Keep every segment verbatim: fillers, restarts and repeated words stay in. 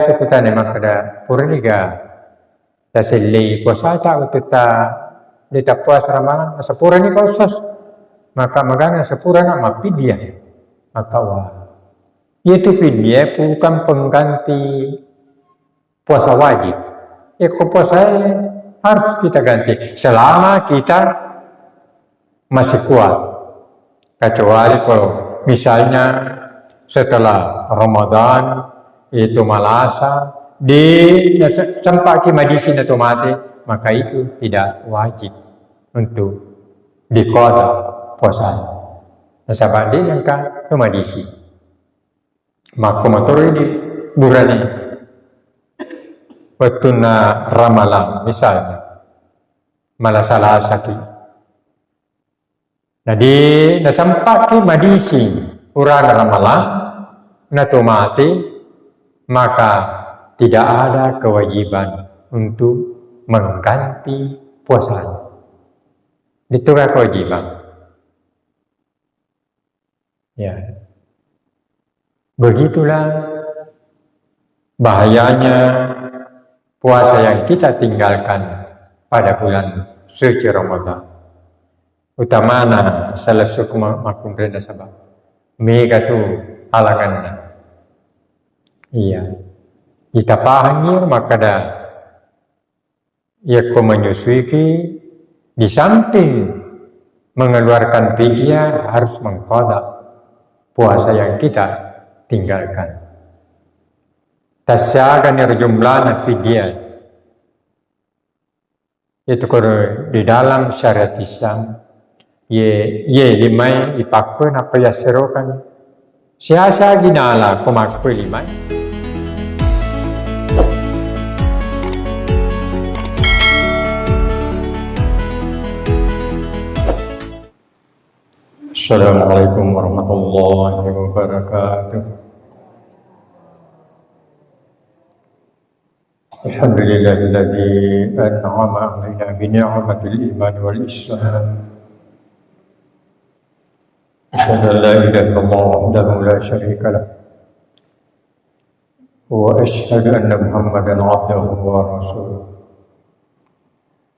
Biasa kutana makkeda, puraniga tasellei puasata wettu ta de tappuasa Ramalang, nasapurani Pak Ustaz. Maka magana sapurana mappidia. Maka wah. Itu pidia bukan pengganti puasa wajib. Eko puasa harus kita ganti selama kita masih kuat. Kecuali kalau misalnya setelah Ramadan itu malasa, di sempat ki madisi na to mate, maka itu tidak wajib untuk diqada puasanya. Nasaba de nengka to madisi. Makko motoroi di burane wettunna Ramalang, misalnya malasa-lasaki. Jadi nasempatki madising purana Ramalang, nato mate, maka tidak ada kewajiban untuk mengganti puasanya. Itu kan kewajiban. Ya. Begitulah bahayanya puasa yang kita tinggalkan pada bulan suci Ramadan. Utamana salessu makkunraie nasaba mega tu halanganna. Iya. Kita pahangi makkeda, yakko menyusuiki, di samping mengeluarkan fidyah, harus mengqada puasa yang kita tinggalkan. Tassiagani ro jumlana fidyah. Itu ko di dalam syariat Islam, ye, ye limai ipakko nappa yasserokan. Siasa ginala ko makko limai. Assalamualaikum warahmatullahi wabarakatuh. الحمد لله الذي أنعم علينا بنعمة الإيمان والإسلام. أشهد أن لا إله إلا الله وحده لا شريك له، وأشهد أن محمدا عبده ورسوله.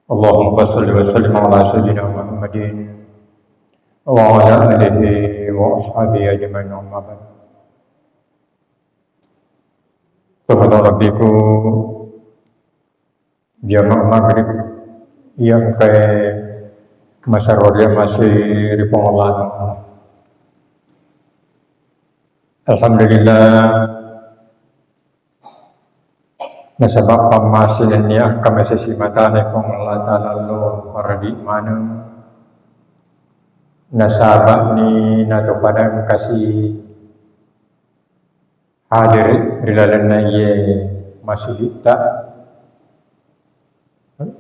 اللهم صل وسلم على سيدنا محمد وعلى آله وأصحابه أجمعين، أما بعد. Tomatoa lebbiku jamaah maghrib yang ke masaroria masih ri Puang Allah Ta'ala. Alhamdulillah, nasaba pammasena ni akkamase simatana Puang Allah Ta'ala lo paradi maneng. Nasaba ni nato pada engkasi hadir ri lalenna iye masigitta,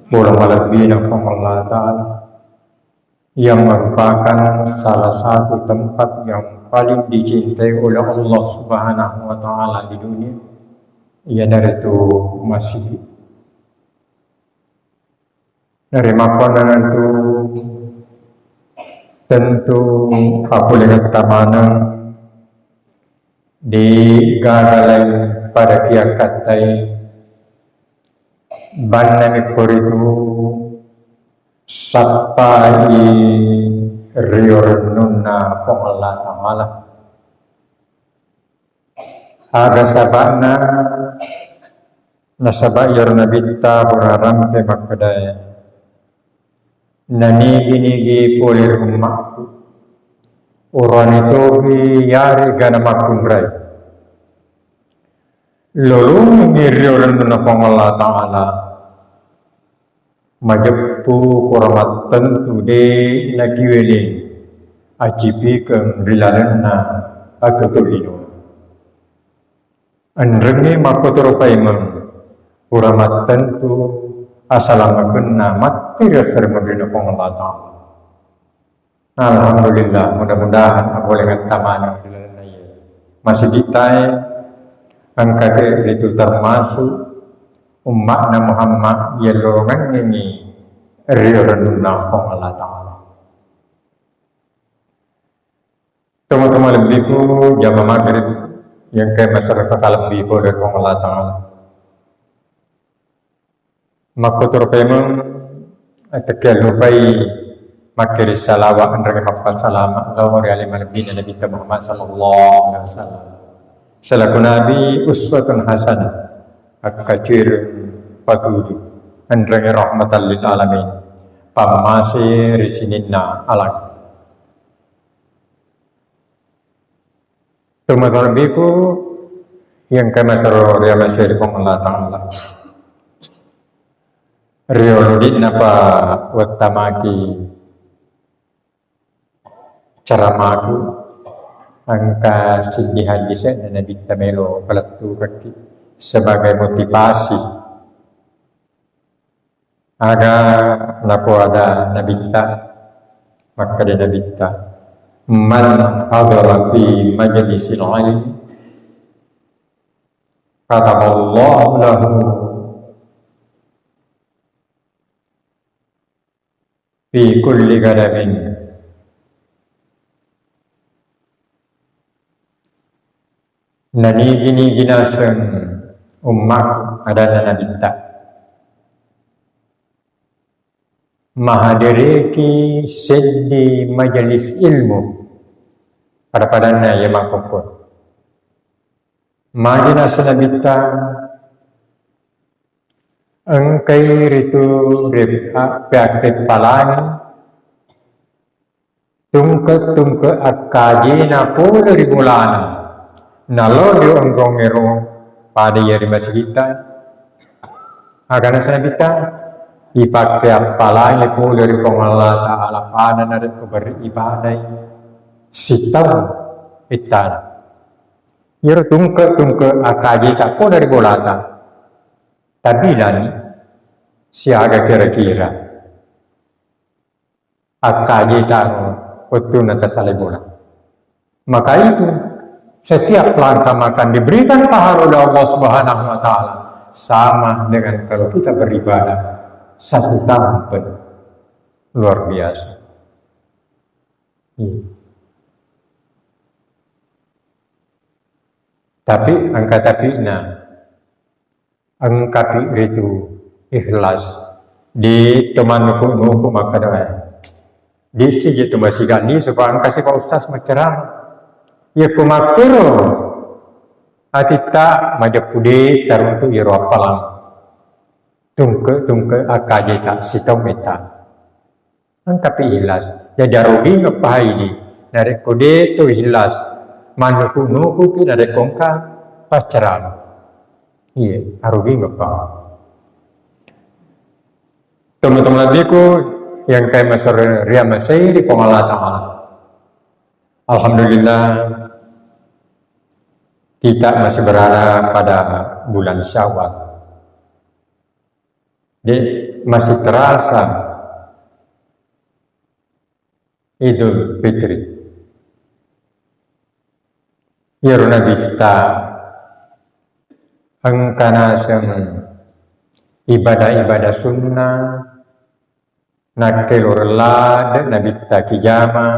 bola malebbina Puang Allah Ta'ala, yang merupakan salah satu tempat yang paling dicintai oleh Allah Subhanahu wa Ta'ala di dunia, iyanaritu masigi. Narimakkuannanaritu tentu apolengetta maneng di gagalai pada kiakkattai, bannami poritu sappai rio rennunna Puang Allah Ta'ala. Aga saba'na? Nasaba iyaro Nabitta pura rampe makkedae, nanigi-nigi pole ri ummakku, urane topi yarega namakkunrai. Lolongengngi rio rennunna Puang Allah Ta'ala. Majeppu pura mattentu de nakiweleng acipikeng ri lalenna atuo tolino. Enrengngi makkotoro paimeng pura mattentu asalamekenna matti ri assereng Puang Allah Ta'ala. Alhamdulillah, mudah-mudahan apolengetta maneng ri lalenna iye masigittae, engkake ritu termasuk umma'na Muhammad yellongengngi rio rennunna Puang Allah Ta'ala. Tomatoa malebbiku jamaah maghrib Yang engka masyarakat lebbi pole ri Puang Allah Ta'ala. Makkuturu pemeng, eh, tekkiallupai makkiri salawa enreng mappasalama lao ri ale malebbina Nabitta Muhammad sallallahu alaihi wasallam. Selaku Nabi uswatun hasanah, akkacuireng patuju, enreng rahmatan lil alamin, pammase ri sininna alang. Tumasalebbiku, yang engka masero riamaseri Puang Allah Ta'ala. Riolo di'napa wettamaki ceramaku, engka siddi hadis na Nabitta melo palettukekki sebagai motivasi. Aga napoada Nabitta, makkeda Nabitta, "Man hadara fi majlisil ilmi, kataballahu lahu fi kulli gadamin." Nanigi-nigi naseng ummaku, adanna Nabitta, mahadiriki seddi majelis ilmu, pada-padanna iya makkokko. Magi naseng Nabitta, engkai ritu ri-, a-, peakkeppalangi tungke-tungke akkajena pole ri bolana. Nalo ri onrongngero pada iya ri masigitta. Aga naseng Nabitta, ipakkeappalangi pole ri Puang Allah Ta'ala pada narekko beribadai sitaung ettana. Iyaro tungke-tungke akkajeta pole ri bolata. Tabilani siaga kira-kira akkajeta wettunna tasalai bola. Maka itu, setiap langkah makan diberikan pahala oleh Allah Subhanahu wa Ta'ala, sama dengan kalau kita beribadah satu tahun penuh. Luar biasa. Iya. Tapi engka tapina, engkapi ritu ikhlas. Di to mannuku-nuku makkeda, eh, disi je tu masiga ni, supaya engka si Pak Ustaz maccarama. Iya ku makkuro atitta majeppu de taruntu iyaro appalang. Tungke-tungke akkajeta sitaung metta. Engkapi ikhlas. Jadi arugingeng paha idi. Narekko de to ikhlas, mannuku-nukuki narekko engka paccarama. Iya, arugingeng paha. Teman-teman adikku yang kami masuk riamasei di Puang Allah Ta'ala. Alhamdulillah, kita masih berada pada bulan Syawal. De, masih terasa Idul Fitri. Iyaro Nabitta engka naseng ibadah-ibadah sunnah, nakkeloreng ladde Nabitta kijama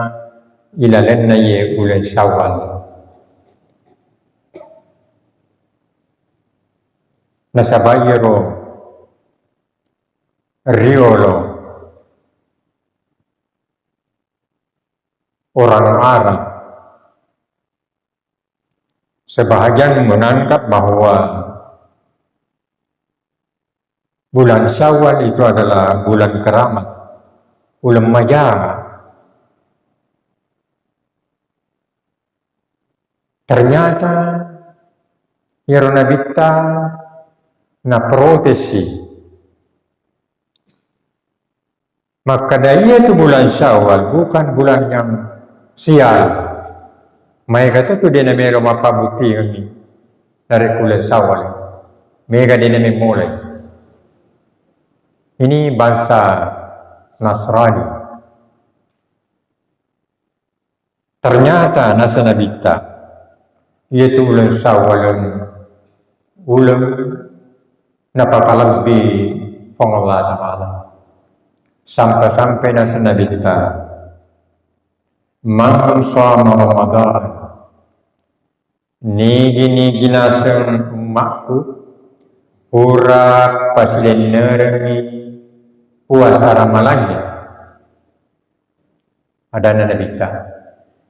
ilalenna iye uleng Syawal. Nasaba iyaro riolo orang Arab, sebahagian menganggap bahwa bulan Syawal itu adalah bulan keramat, uleng maja. Ternyata iyaro Nabitta naprotesi. Makkeda, iya tu bulan Syawal bukan bulan yang sial. Maega to tu de namelo mappabuttingengngi narekko uleng Syawal. Mega de namemmulai. Ini bangsa Nasrani. Ternyata naseng Nabitta, iyatu uleng Syawal uleng napakalebbi Puang Allah Ta'ala. Sampai-sampai naseng Nabitta, "Man shama Ramadan Nigi-nigi naseng ummakku pura pasilennerengngi puasa ramalangnge. Adanna Nabitta,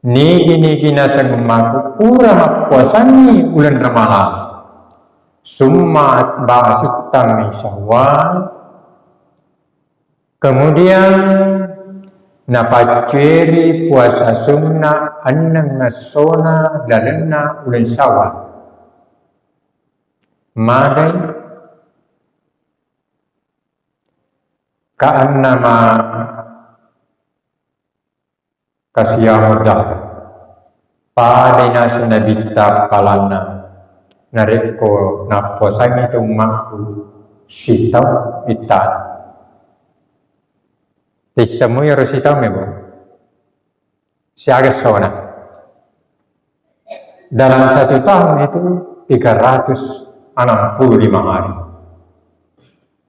nigi-nigi naseng ummakku pura mappuasangngi uleng ramalang, summa atba'a sittan min syawal, kemudian napaccueri puasa sunna enneng essona lalenna uleng syawal. Magai? Ka'annama kasiyamu dahr. Padai naseng Nabitta appalanna, narekko nappuasangngi tu ummakku sitaung ittana. Tissemmu iyaro sitaung e, Bu? Siaga essona. Dalam satu tahun itu tiga ratus enam puluh lima hari.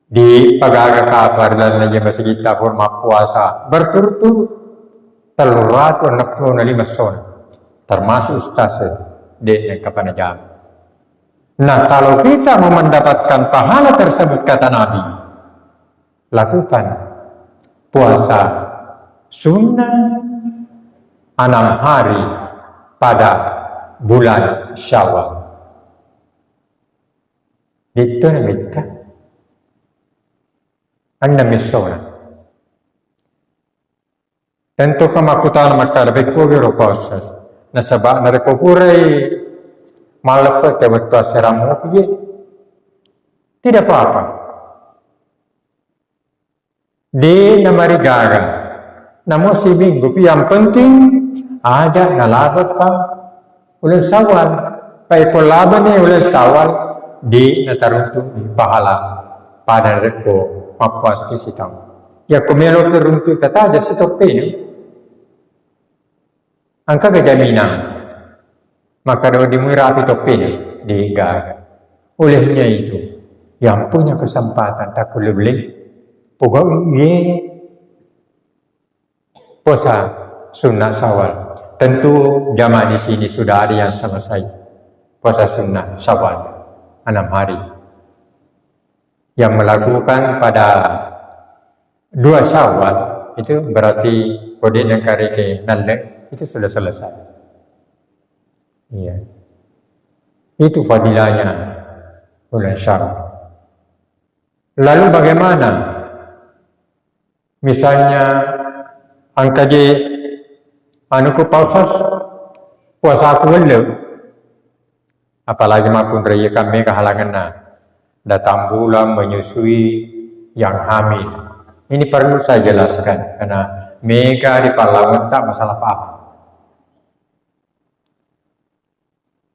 Dipagaga kabar lalenna iya masigitta pura mappuasa berturut-turut telluratu enneng pulo lima essona, termasuk ustaz, de' nengka panajama. Nah, kalau kita mau mendapatkan pahala tersebut, kata Nabi, lakukan puasa sunnah enam hari pada bulan Syawal. Ditto Nabitta. Enneng essona. Tentu ka makkutana makkada, pekkogi ro puasa. Nasaba narekko purai malleppe te wettu asserang mopi, tidak apa-apa. De' namarigaga. Namo siminggu pi, yang penting aja nalabeppa uleng Syawal. Pai ko labani uleng Syawal, de' nataruntu pahala pada rekko mappuasa ki sitaung. Yakko melo ki runtu tataja sitoppeni. Engkaga jaminan? Maka do dimui rapi toppeni, de' gaga. Olehnya itu, yang punya kesempatan tak boleh, pokoknya puasa sunnah Syawal. Tentu jamaah di sini sudah ada yang selesai puasa sunnah Syawal enam hari. Yang melakukan pada dua Syawal itu berarti kode nengkareke nalle itu sudah selesai. Iya. Itu fadilahnya bulan Syawal. Lalu bagaimana? Misalnya, engka je anuku pausas, puasaku welle. Apalagi makkunrai kan mega halanganna. Datang bulan, menyusui, yang hamil. Ini perlu saya jelaskan karena mega di parlawan tak masalah paham.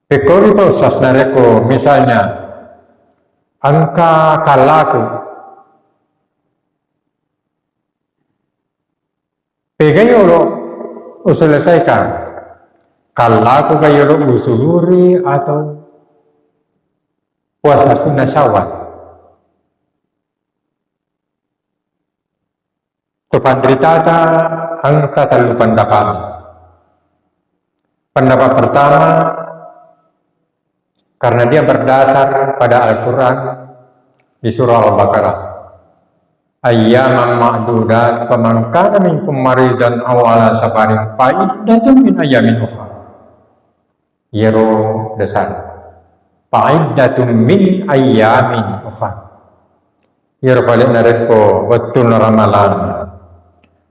Pekkogi pausas narekko misalnya engka kallaku, pega yolo uselesaikan? Kallaku ga yolo usuluri atau puasa sunnah Syawal? Tu panritata engka tellu pendapat. Pendapat pertama, karena dia berdasar pada Al-Quran di surah Al-Baqarah. Ayyaman ma'dudat, faman kana minkum maridan aw ala safarin fa iddatun min ayyamin ukhra. Iyaro dasar. Fa'iddatun min ayyamin ukhar. Iyaro pale narekko wettunna ramalang,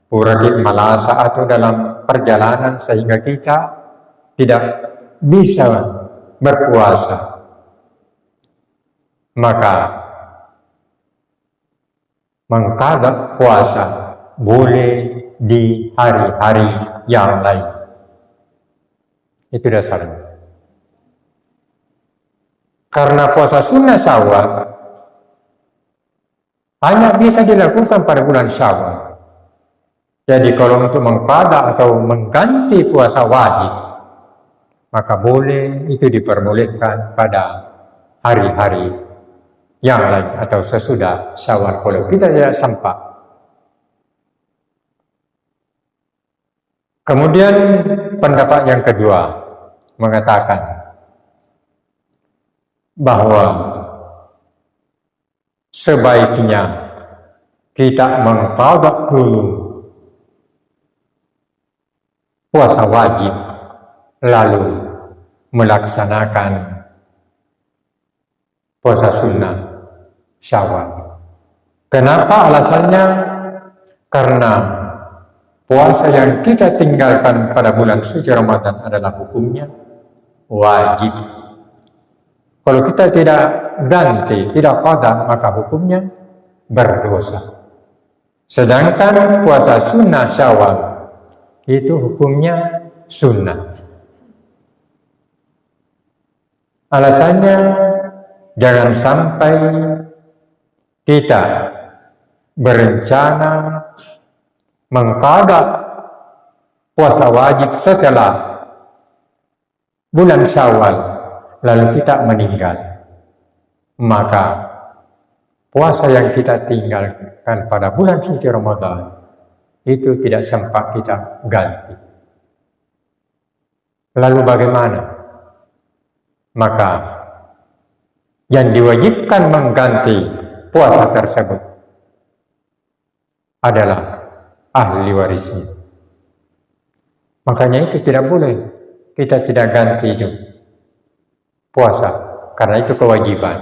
puraki malasa atau dalam perjalanan sehingga kita tidak bisa berpuasa, maka mengkada puasa boleh di hari-hari yang lain. Itu dasarnya. Karena puasa sunnah Syawal hanya bisa dilakukan pada bulan Syawal. Jadi, kalau untuk mengkada atau mengganti puasa wajib, maka boleh, itu diperbolehkan pada hari-hari yang lain atau sesudah Syawal kalau kita tidak sempat. Kemudian pendapat yang kedua mengatakan, bahwa sebaiknya kita mengqadha dulu puasa wajib, lalu melaksanakan puasa sunnah Syawal. Kenapa alasannya? Karena puasa yang kita tinggalkan pada bulan suci Ramadan adalah hukumnya wajib. Kalau kita tidak ganti, tidak qadha, maka hukumnya berdosa. Sedangkan puasa sunnah Syawal itu hukumnya sunnah. Alasannya, jangan sampai kita berencana mengqadha puasa wajib setelah bulan Syawal, lalu kita meninggal. Maka puasa yang kita tinggalkan pada bulan suci Ramadan itu tidak sempat kita ganti. Lalu bagaimana? Maka yang diwajibkan mengganti puasa tersebut adalah ahli warisnya. Makanya itu tidak boleh kita tidak ganti itu puasa, karena itu kewajiban.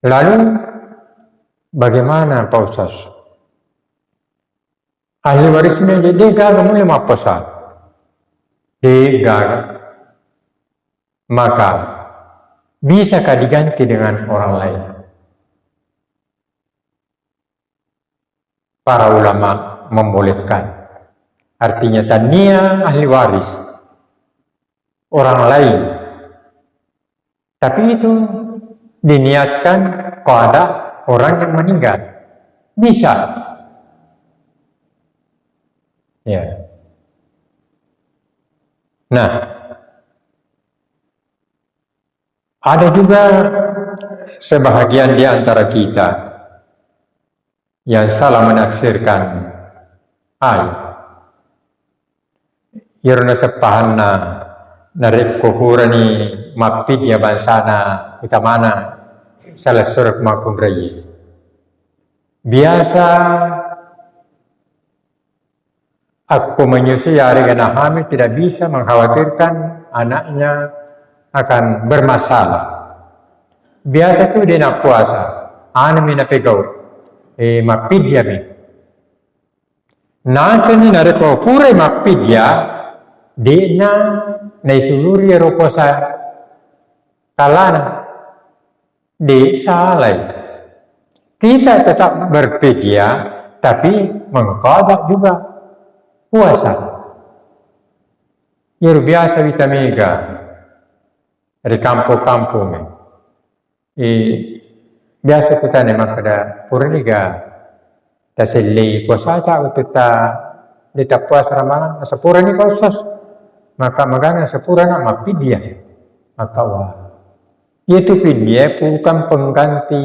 Lalu bagaimana, Pak Ustaz? Ahli warisnya jadi gaga mulai mappasa. De'gaga. Maka, bisakah diganti dengan orang lain? Para ulama membolehkan. Artinya, tania ahli waris orang lain. Tapi itu diniatkan kepada orang yang meninggal. Bisa. Ya. Nah, ada juga sebahagian di antara kita yang salah menafsirkan ayat. Iyaro naseppahanna, narekko purani mappidya bangsana, utamana salessureng makkunraie. Biasa akko menyusui, yarega nahamil, tidak bisa mengkhawatirkan anaknya akan bermasalah. Biasa tu de' nappuasa, anumi napegau, eh, mappidyami. Naseni narekko purai mappidya, de'na naisuluri ero puasa kalana. De' salai. Kita tetap berpidya, tapi mengqadha juga puasa. Iyaro biasa wita mega ri kampong-kampong. Eh, biasa kutana makkeda, puraniga tasellei puasata, wettu ta de' tappuasa Ramalang, nasapurani Pak Ustaz. Maka magana nasapurana mappidya. Maka wah. Itu pidya bukan pengganti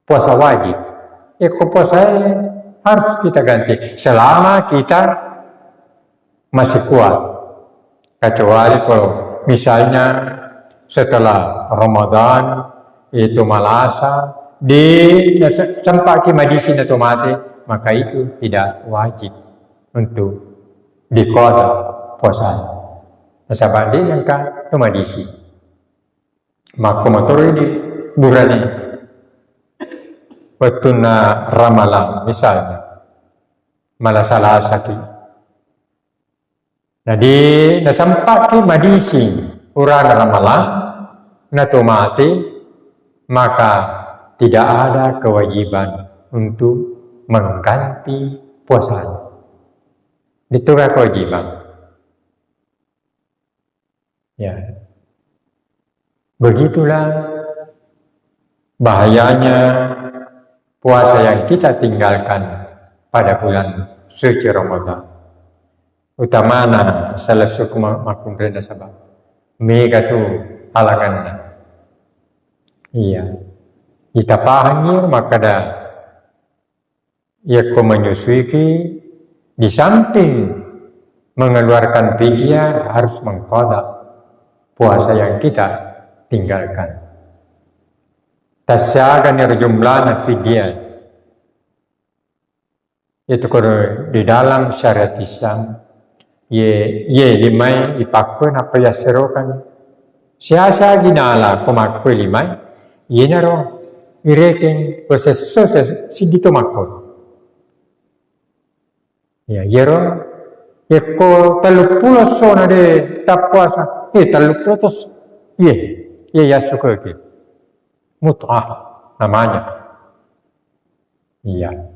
puasa wajib. Iko puasa harus kita ganti selama kita masih kuat. Kecuali kalau misalnya setelah Ramadan itu malasa, di, sempaki madisi na to mate, maka itu tidak wajib untuk diqadha puasanya. Nasaba de' nengka to madisi. Makko motoroi di burane wettunna Ramalang, misalnya, malasa-lasaki. Jadi, nasempaki madising urana Ramalang, nato mate, maka tidak ada kewajiban untuk mengganti puasanya. Itu kan kewajiban. Ya. Begitulah bahayanya puasa yang kita tinggalkan pada bulan suci Ramadan. Utamana salessu ma-, makkunraie nasaba mega tu halanganna. Iya. Ita pahangi makkeda, yakko menyusuiki, di samping mengeluarkan fidyah, harus mengqada puasa yang kita tinggalkan. Tassiagani ro jumlana fidyah. Itu ko di dalam syariat Islam, ye, ye limai ipakko nappa yasserokan. Sia-siagi nala ko makko limai, yenaro irekeng ko sesso se-, siddi to makko. Ya, yero, yekko telluppulo essona de tappuasa, eh, telluppulo to esso. Iye, iye, yassukkeki. Mut'ah namanya. Iya.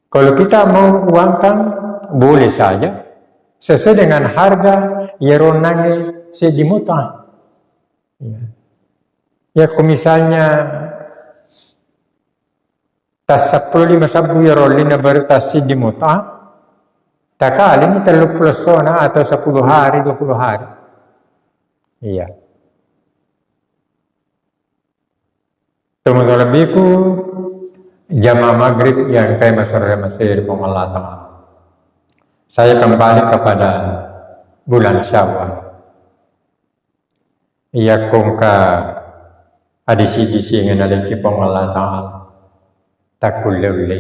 Kalau kita mau uangkan, boleh saja. Sesuai dengan harga yero nangnge seddi mut'ah. Iya. Ya, ko misalnya tasseppulo lima sabbu yero lina baru tassiddi mut'ah, takalini telluppulo essona atau sepuluh hari, dua puluh hari. Iya. Teman-teman lebihku, jamaah maghrib yang kami hormati ri Puang Allah Ta'ala. Saya kembali kepada bulan Syawal. Iya, ko engka adisi-disingeng nalekki Puang Allah Ta'ala, takkulle-ulle.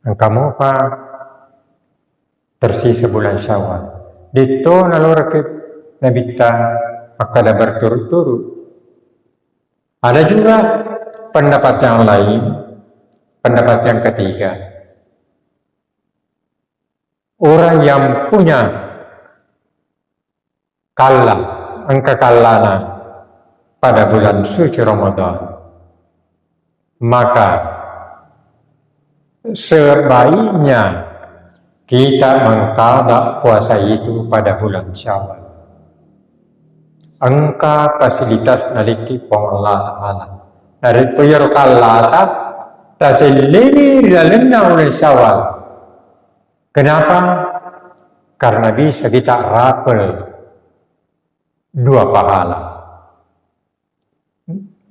Engka mopa tersisa bulan Syawal. Ditto naloraki Nabitta makkada berturut-turut. Ada juga pendapat yang lain, pendapat yang ketiga. Orang yang punya kalla, engka kallana pada bulan suci Ramadan, maka sebaiknya kita mengqada puasa itu pada bulan Syawal. Engka fasilitas nalekki Puang Allah Ta'ala. Narekko iyaro kallata taselleni ri lalenna uleng Syawal. Kenapa? Karena bisa kita rapel dua pahala.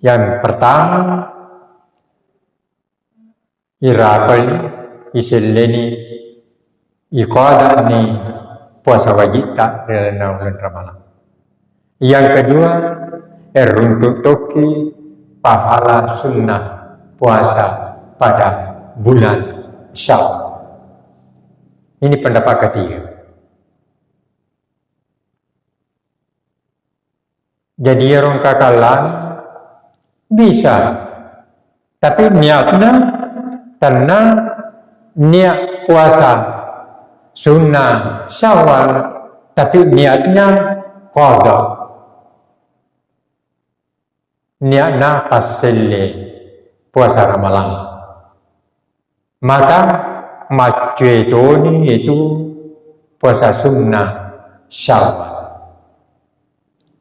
Yang pertama, irapelni, iselleni, iqadani puasa wajitta ri lalenna uleng Ramalang. Yang kedua, eruntuk tokki pahala sunnah puasa pada bulan Syawal. Ini pendapat ketiga. Jadi, iyaro engka kallana bisa, tapi niatna tenna niat puasa sunnah Syawal, tapi niatnya qada. Niatna passelle puasa Ramalang. Maka maccue toni itu puasa sunnah Syawal.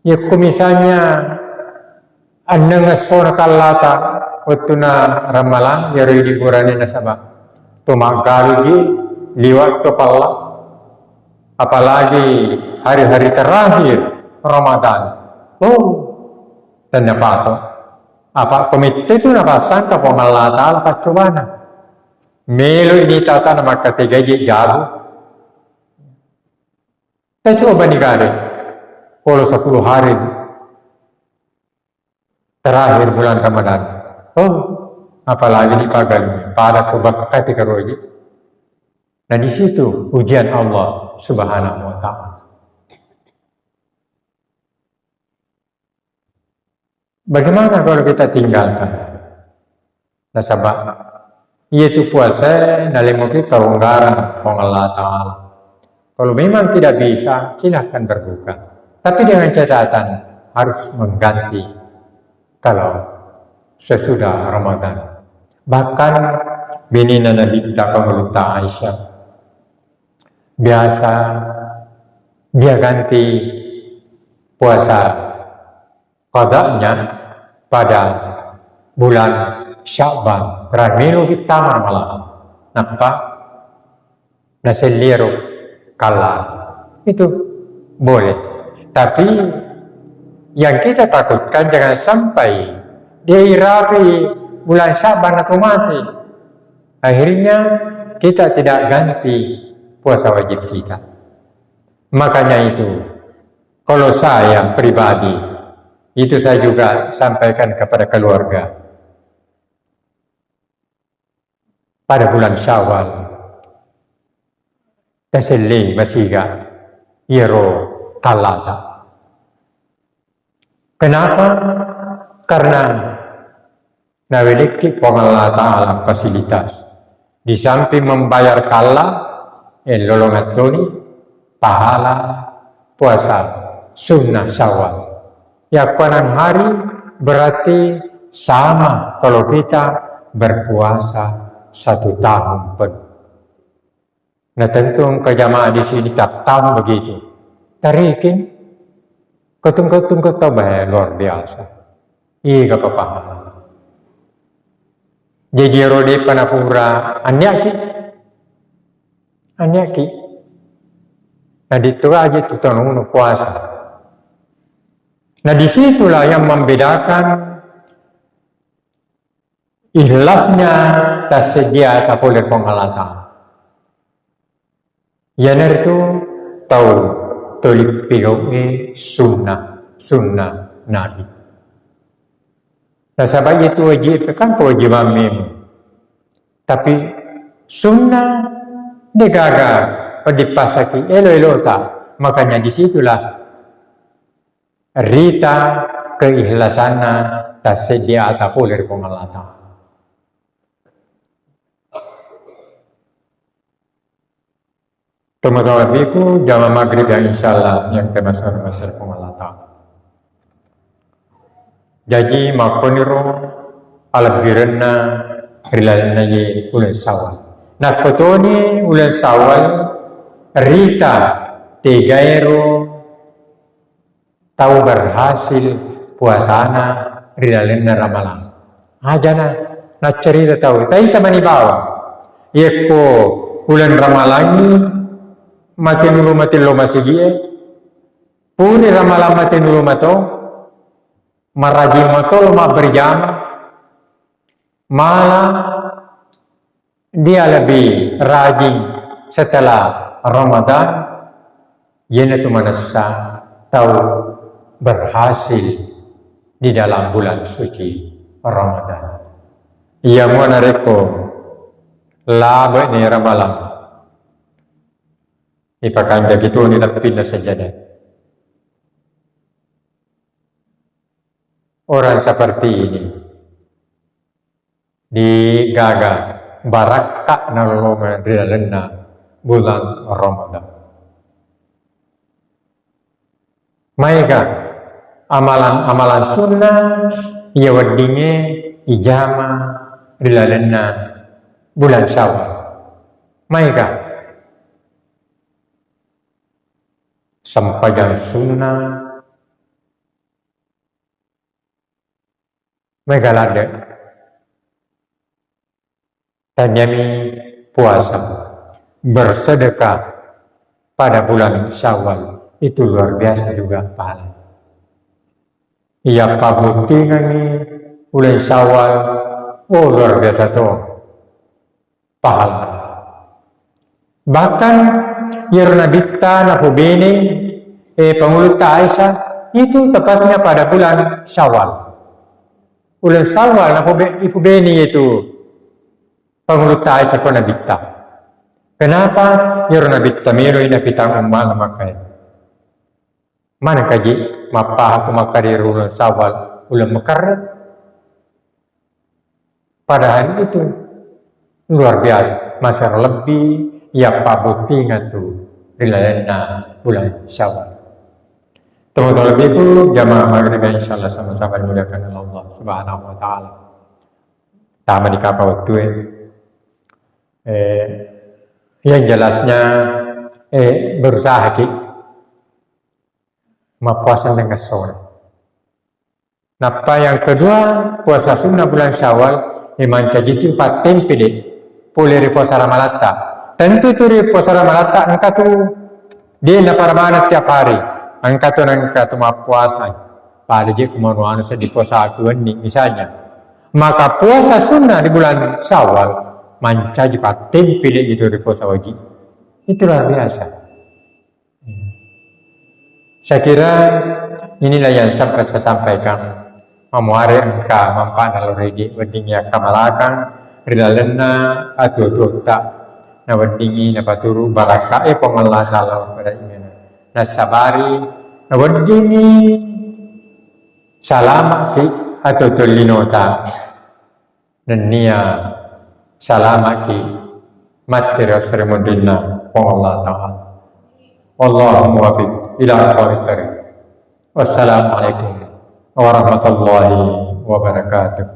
Yakko misalnya enneng essona kallata wettuna Ramalang, iyaro idi burane nasaba to maggaluji liwat to palla, apalagi hari-hari terakhir Ramadan. Oh, tennapato. Apa komitte tu napassangka Puang Allah Ta'ala paccobana. Melo ini tata na makkategaje jago. Tacoba ni gare. Kalau sepuluh hari terakhir bulan Ramadan. Oh, apalagi di pagal pada ko bakkati karoji. Nah, di situ ujian Allah Subhanahu wa Ta'ala. Bagaimana kalau kita tinggalkan? Nasaba iyatu puasa nalemoki kaunggaran Puang Allah Ta'ala. Kalau memang tidak bisa, silahkan berbuka. Tapi dengan catatan harus mengganti kalau sesudah Ramadan. Bahkan binina Nabitta Pangulutta Aisyah biasa dia ganti puasa qadanya pada bulan Sya'ban, terakhir minggu kita malam. Nappa naselliro kalla. Itu boleh. Tapi yang kita takutkan jangan sampai dia irapi bulan Sya'ban atau mati. Akhirnya kita tidak ganti puasa wajib kita. Makanya itu, kalau saya pribadi, itu saya juga sampaikan kepada keluarga. Pada bulan Syawal, tasellei masiga iyaro kallata. Kenapa? Karena nawedekki Puang Allah Ta'ala fasilitas. Di samping membayar kalla, eh, lolongattoni pahala puasa sunnah Syawal. Yakko enam hari berarti sama kalau kita berpuasa satu tahun penuh. Nah, tentu engkau jamaah di sini tak tahu begitu. Tarikin, ketung-ketung kau tahu, bah, luar biasa. Iya, gak apa-apa. Jadi, rode panapura, anyaki. Anyaki. Nah, ditu aja tu tanu puasa. Nah, disitulah yang membedakan ikhlasnya tassedia tapole Puang Allah Ta'ala. Iyanaritu tau tuli pigau'i sunnah, sunnah Nabi. Nasaba' itu wajib, kan kewajiban memang. Tapi sunnah degaga pedipasaki elo-elo ta. Makanya disitulah rita keikhlasanna tassedia tapole ri Puang Allah Ta'ala. Tomatoa biku jama maghrib yang insyaallah yang termasuk masal Puang Allah Ta'ala. Jaji makkoniro alebbirenna ri lalenna ye uleng Syawal. Nakkotoni uleng Syawal rita tegaero tau berhasil puasana ri lalenna Ramalang. Ajana naccarita tau, taita mani bawang. Yekko uleng Ramalangi mate nulu mate lo masigie, puri Ramalang mate nulu mato, marajing mato lo mabberjama, malah dia lebih rajin setelah Ramadan, iyanatu manessa tau berhasil di dalam bulan suci Ramadan. Iya mua narekko labe'ni Ramalang, ipakanjaki toni leppinna sajjada. Orang seperti ini digaga barakka nalolongeng ri lalenna bulan Ramadan. Maega amalan-amalan sunnah iya weddingnge ijama ri lalenna bulan Syawal. Maega sempajang sunnah, maega ladde. Taniami puasa, bersedekah pada bulan Syawal, itu luar biasa juga pahala. Iya pabuttingangi uleng Syawal, oh, luar biasa to pahala. Bahkan iyaro nabitta napobene, eh, pangulutta Aisyah itu tepatnya pada bulan Syawal. Uleng Syawal napobe-, ipobene itu pangulutta Aisyah ko nabitta. Kenapa? Iyaro nabitta melo ina pitang umma na makai. Manengkaji mappaha tu makkeda uleng Syawal uleng makerre? Padahal itu luar biasa, masih lebih iya pabuttingan tu ri lalenna bulan Syawal. Teman-teman lebihku jamaah maghrib yang insyaallah sama-sama dimuliakan oleh Allah Subhanahu wa Ta'ala. Tama di kapa waktu, eh, yang jelasnya, eh, berusaha ki mappuasa dengan sore. Nappa yang kedua, puasa sunnah bulan Syawal, eh, mancaji tu pattempele pole ri puasa ramalatta. Tentu tu ri puasa ramalatta engka tu de' naparamana tiap hari. Engka tu, engka tu mappuasa. Pada je kumanu anu seddi puasa aku wenni misalnya. Maka puasa sunnah di bulan Syawal mancaji pattempele itu ri puasa wajib. Itu luar biasa. Saya kira inilah yang sempat saya sampaikan. Mamuare engka manfaatna lao ri idi, weddingngi akkamalakang ri lalenna atuo-tuotta, naweddingngi napaturu barakkae Puang Allah Ta'ala pada imena. Nassabari, naweddingngi salama'ki atuo-tuo linota. Nennia salama'ki matti ri assare munrinna Puang Allah Ta'ala. Wallahul muwaffiq ila aqwamit thariq. Wassalamualaikum warahmatullahi wabarakatuh.